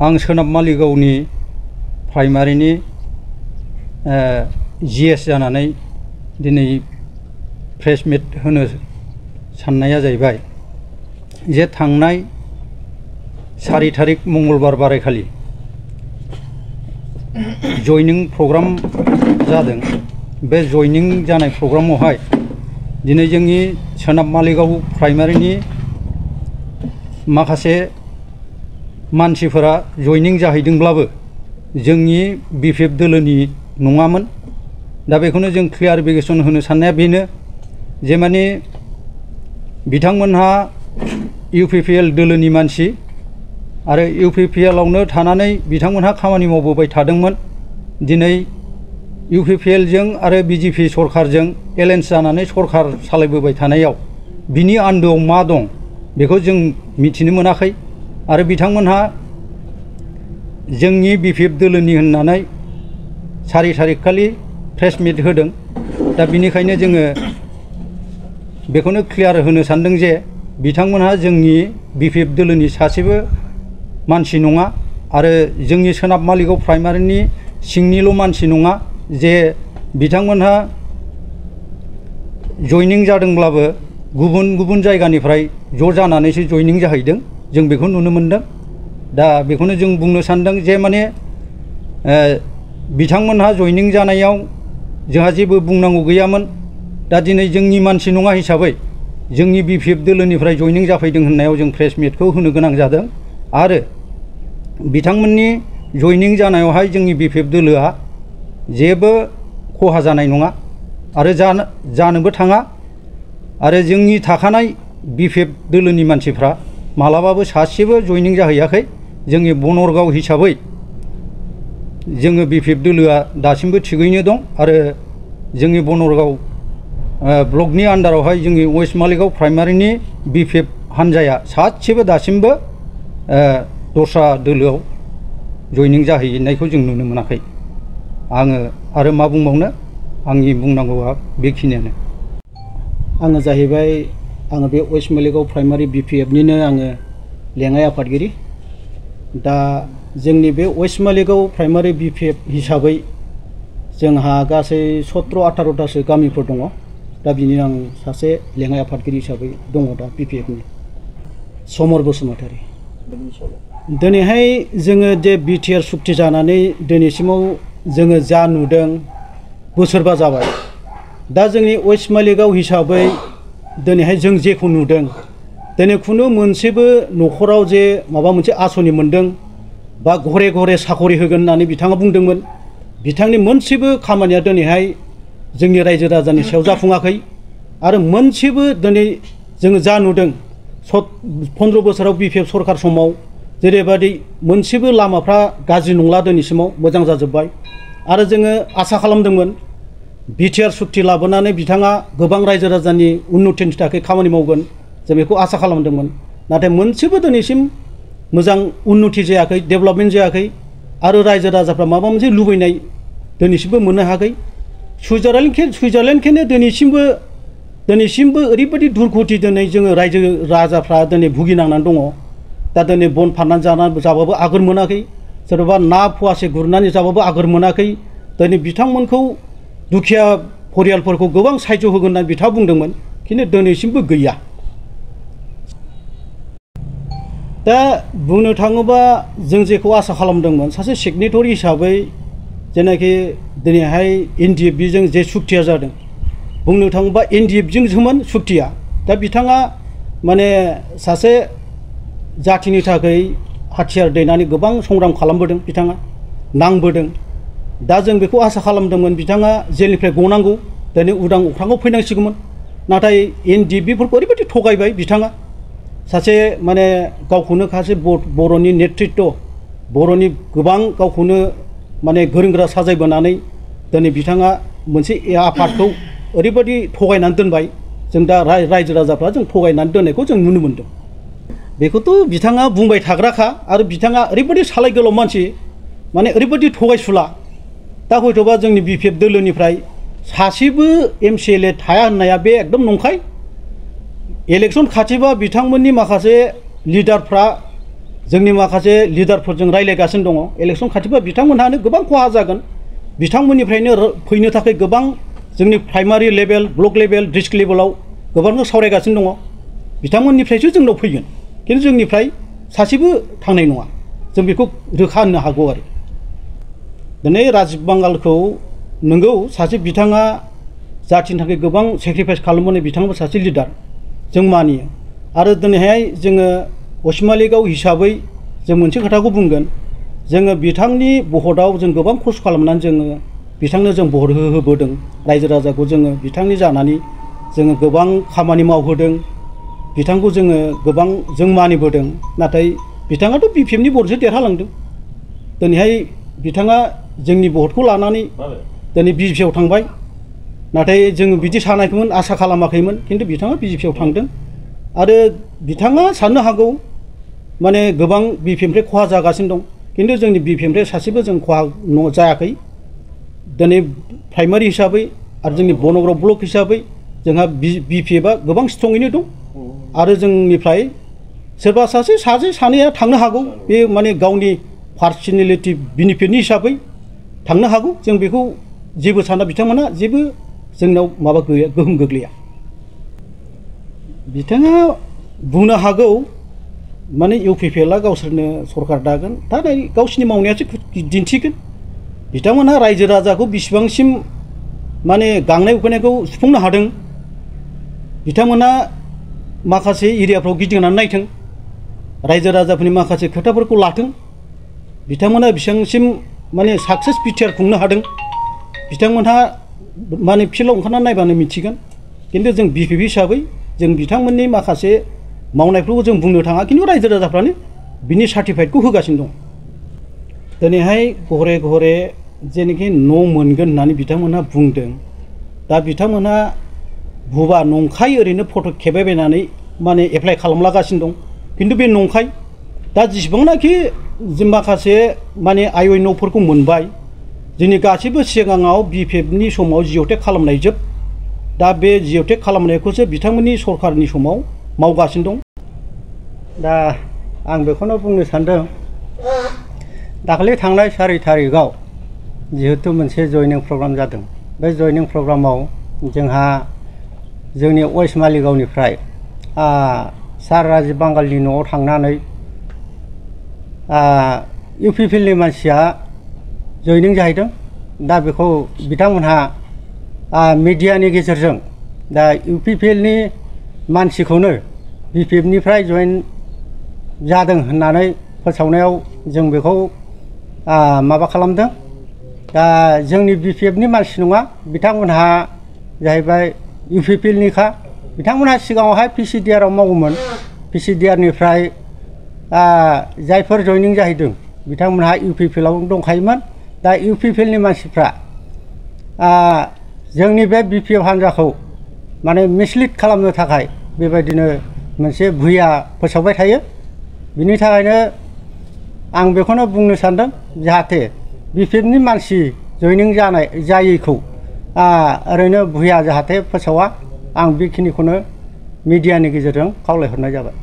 आं सोनाब मालिगावनि प्राइमारिनि GS जानानै दिनै प्रेस मिट होनो साननाया जाहैबाय जे थांनाय 4 तारिख मंगलबार बारायखालि जयनिं प्रग्राम जादों। बे जयनिं जानाय प्रग्रामावहाय दिनै जोंनि सोनाब मालिगाव प्राइमारिनि माखासे मानसिफोरा जयनिं जाहैदोंब्लाबो जोंनि BPF दोलोनि नङामोन। दा बेखौनो जों क्लियारिफिकेसन होनो साननाया बेनो जे माने बिथांमोनहा UPPL दोलोनि मानसि आरो UPPL आवनो थानानै बिथांमोनहा खामानि मावबोबाय थादोंमोन। दिनै UPPL जों आरो BJP सरकारजों एलायन्स जानानै सरकार सालायबोबाय थानायाव बिनि आन्दोआव मा दं बेखौ जों मिथिनो मोनाखै आरो बिथांमोनहा जोंनि BPF दोलोनि होननानै 4 तारिख खालि प्रेस मिट होदों। दा बिनिखायनो जोङो बेखौनो क्लियार होनो सानदों जे बिथांमोनहा जोंनि BPF दोलोनि सासेबो मानसि नङा आरो जोंनि सोनाब मालिगाव प्राइमारिनि सिंनिल' मानसि नङा जे बिथांमोनहा जयनिं जादोंब्लाबो गुबुन गुबुन जायगानिफ्राय ज' जानानैसो जयनिं जाहैदों। जों बेखौ नुनो मोनदों। दा बेखौनो जों बुंनो सानदों जे माने बिथांमोनहा जयनिं जानायाव जोंहा जेबो बुंनांगौ गैयामोन। दा दिनै जोंनि मानसि नङा हिसाबै जोंनि BPF दोलोनिफ्राय जयनिं जाफैदों होननायाव जों प्रेस मिटखौ होनो गोनां जादों आरो बिथांमोननि जयनिं जानायावहाय जोंनि BPF दोलोआ जेबो खहा जानाय नङा आरो जानोबो थाङा आरो जोंनि थाखानाय BPF दोलोनि मानसिफ्रा मालाबाबो सासेबो जयनिं जाहैयाखै। जोंनि बनरगाव हिसाबै जोङो BPF दोलोआ दासिमबो थिगैनो दं आरो जोंनि बनरगाव ब्लकनि आन्डारावहाय जोंनि वेस्ट मालिगाव प्राइमारिनि BPF हान्जाया सासेबो दासिमबो दस्रा दोलोआव जयनिं जाहैनायखौ जों नुनो मोनाखै। आङो आरो मा बुंबावनो, आंनि बुंनांगौआ बेखिनियानो। आङो जाहैबाय आङो बे वेस्ट मालिगाव प्राइमारि BPF निनो आङो लेङाइ आफादगिरि। दा जोंनि बे वेस्ट मालिगाव प्राइमारि BPF हिसाबै जोंहा गासै 17-18तासो गामिफोर दङ। दा बिनि आं सासे लेङाइ आफादगिरि हिसाबै दङ दा BPF नि। समर बसुमतारी। दिनैहाय जोङो जे BTR सुक्ति जानानै दिनैसिमाव जोङो जा नुदों बोसोरबा जाबाय। दा जोंनि वेस्ट मालिगाव हिसाबै दिनैहाय जों जेखौ नुदों दिनै खुनु मोनसेबो न'खराव जे माबा मोनसे आसनि मोनदों बा घरे घरे साखरि होगोन होननानै बिथाङा बुंदोंमोन। बिथांनि मोनसेबो खामानिया दिनैहाय जोंनि रायजो राजानि सायाव जाफुङाखै आरो मोनसेबो दिनै जोङो जा नुदों 15 बोसोराव BPF सरकार समाव जेरैबायदि मोनसेबो लामाफ्रा गाज्रि नंला, दिनैसिमाव मोजां जाजोब्बाय आरो जोङो आसा खालामदोंमोन BTR सुक्ति लाबोनानै बिथाङा गोबां रायजो राजानि उन्नतिनि थाखाय खामानि मावगोन, जों बेखौ आसा खालामदोंमोन। नाथाय मोनसेबो दिनैसिम मोजां उन्नति जायाखै, डेभेलपमेन्ट जायाखै आरो रायजो राजाफ्रा माबा मोनसे लुबैनाय दिनैसिमबो मोननो हायाखै। सुइजारलेण्डखौनो दिनैसिमबो ओरैबायदि दुर्गति दिनै जोङो रायजो राजाफ्रा दिनै भुगिनांनानै दङ। दा दिनै बन फाननानै जाबाबो आगोर मोनाखै, सोरबा ना फवासे गुरनानै जाबाबो आगोर मोनाखै। दिनै बिथांमोनखौ दुखिया परियालफोरखौ गोबां साहाय्य होगोन होननानै बिथाङा बुंदोंमोन, खिन्थु दिनैसिमबो गैया। दा बुंनो थाङोबा जों जेखौ आसा खालामदोंमोन सासे सिगनेटरि हिसाबै जेनाखि दिनैहाय NDFB जों जे सुक्तिया जादों, बुंनो थाङोबा NDFB जोंसोमोन सुक्तिया। दा बिथाङा माने सासे जाथिनि थाखाय हाथियार दैनानै गोबां संग्राम खालामबोदों, बिथाङा नांबोदों। दा जों बेखौ आसा खालामदोंमोन बिथाङा जेलनिफ्राय गनांगौ, दिनै उदां अख्राङाव फैनांसिगौमोन। नाथाय NDFBफोरखौ ओरैबायदि थगायबाय बिथाङा, सासे माने गावखौनो सासे बर'नि नेतृत्व, बर'नि गोबां गावखौनो माने गोरों गोरा साजायबोनानै दिनै बिथाङा मोनसे आफादखौ ओरैबायदि थगायनानै दोनबाय। जों दा रायजो राजाफ्रा जों थगायनानै दोननायखौ जों नुनो मोनदों। बेखौथ' बिथाङा बुंबाय थाग्राखा आरो बिथाङा ओरैबायदि सालाय गोलाव मानसि, माने ओरैबायदि थगायसुला। दा हयथ'बा जोंनि BPF दोलोनिफ्राय सासेबो MCLA थाया होननाया बे एकदम नंखाय। इलेक्सन खाथिबा बिथांमोननि माखासे लिडारफ्रा जोंनि माखासे लिडारफोरजों रायज्लायगासिनो दङ इलेक्सन खाथिबा बिथांमोनहानो गोबां खहा जागोन बिथांमोननिफ्रायनो फैनो थाखाय गोबां जोंनि primary level block level district लेभेलाव गोबां सावरायगासिनो दङ बिथांमोननिफ्रायसो जोंनाव फैगोन खिन्थु जोंनिफ्राय सासेबो थांनाय नङा जों बेखौ रोखा होननो हागौ आरो दिनै राजीब बांगालखौ नंगौ सासे बिथाङा जाथिनि थाखाय गोबां सेक्रिफाइस खालामबोनाय बिथाङाबो सासे लिडार जों मानियो आरो दिनैहाय जोङो असिमालि गाव हिसाबै जों मोनसे खोथाखौ बुंगोन जोङो बिथांनि भटआव जों गोबां खस्थ' खालामनानै जोङो बिथांनो जों भट होबोदों रायजो राजाखौ जोङो बिथांनि जानानै जोङो गोबां खामानि मावहोदों बिथांखौ जोङो गोबां जों मानिबोदों नाथाय बिथाङाथ' BPFनि भटसो देरहालांदों दिनैहाय बिथाङा जोंनि भटखौ लानानै दिनै BJP आव थांबाय नाथाय जोङो बिदि सानाखैमोन आसा खालामाखैमोन खिन्थु बिथाङा BJP आव थांदों आरो बिथाङा साननो हागौ माने गोबां BPFनिफ्राय खहा जागासिनो दं खिन्थु जोंनि BPFनिफ्राय सासेबो जों खहा जायाखै दिनै प्राइमारि हिसाबै आरो जोंनि बनग्राव ब्लक हिसाबै जोंहा BPFआ गोबां स्ट्रङैनो दं आरो जोंनिफ्राय सोरबा सासे सानैया थांनो हागौ बे माने गावनि पार्सनेलिटि बेनिफिटनि हिसाबै थांनो हागौ जों बेखौ जेबो साना बिथांमोना जेबो जोंनाव माबा गैया गोहोम गोग्लैया बिथाङा बुंनो हागौ माने UPPLआ गावसोरनो सरकार दागोन दा गावसिनि मावनायासो दिन्थिगोन बिथांमोनहा रायजो राजाखौ बेसेबांसिम माने गांनाय उखैनायखौ सुफुंनो हादों बिथांमोनहा माखासे एरियाफ्राव गिदिंनानै नायथों रायजो राजाफोरनि माखासे खोथाफोरखौ लाथों बिथांमोना बेसेबांसिम माने साक्सेस बिटिआर खुंनो हादों बिथांमोनहा माने फिल्डआव ओंखारनानै नायबानो मिथिगोन खिन्थु जों BPF हिसाबै जों बिथांमोननि माखासे मावनायफोरखौ जों बुंनो थाङा खिन्थु रायजो राजाफ्रानो बिनि सार्टिफाइडखौ होगासिनो दं दिनैहाय घरे घरे जेनाखि न' मोनगोन होननानै बिथांमोनहा बुंदों दा बिथांमोनहा भुवा नंखाय ओरैनो फट' खेबायबायनानै माने एप्लाइ खालामलागासिनो दं खिन्थु बे नंखाय दा जेसेबांनाखि जों माखासे माने आय न'फोरखौ मोनबाय जोंनि गासैबो सिगाङाव BPFनि समाव जिअ'टेक खालामनाय जोब दा बे जिअ'टेक खालामनायखौसो बिथांमोननि सरकारनि समाव मावगासिनो दं दा आं बेखौनो बुंनो सानदों दाखालि थांनाय 4 थारिखआव जिहेतु मोनसे जयनिं प्रग्राम जादों बे जयनिं प्रग्रामाव जोंहा जोंनि वेस्ट मालिगावनिफ्राय सार राजीब बांगालनि न'आव थांनानै UPPLनि मानसिया जयनिं जाहैदों दा बेखौ बिथांमोनहा मिडियानि गेजेरजों दा UPPLनि मानसिखौनो BPFनिफ्राय जयेन जादों होननानै फोसावनायाव जों बेखौ माबा खालामदों दा जोंनि BPFनि मानसि नङा बिथांमोनहा जाहैबाय UPPLनिखा बिथांमोनहा सिगाङावहाय PCDR आव मावोमोन PCDRनिफ्राय जायफोर जयनिं जाहैदों बिथांमोनहा UPPLआव दंखायोमोन दा UPPLनि मानसिफ्रा जोंनि बे BPF हान्जाखौ माने मिसलिड खालामनो थाखाय बेबायदिनो मोनसे भुया फोसावबाय थायो बिनि थाखायनो आं बेखौनो बुंनो सानदों जाहाथे BPFनि मानसि जयनिं जायैखौ ओरैनो भुया जाहाथे फोसावा आं बेखिनिखौनो मिडियानि गेजेरजों खावलायहरनाय जाबाय।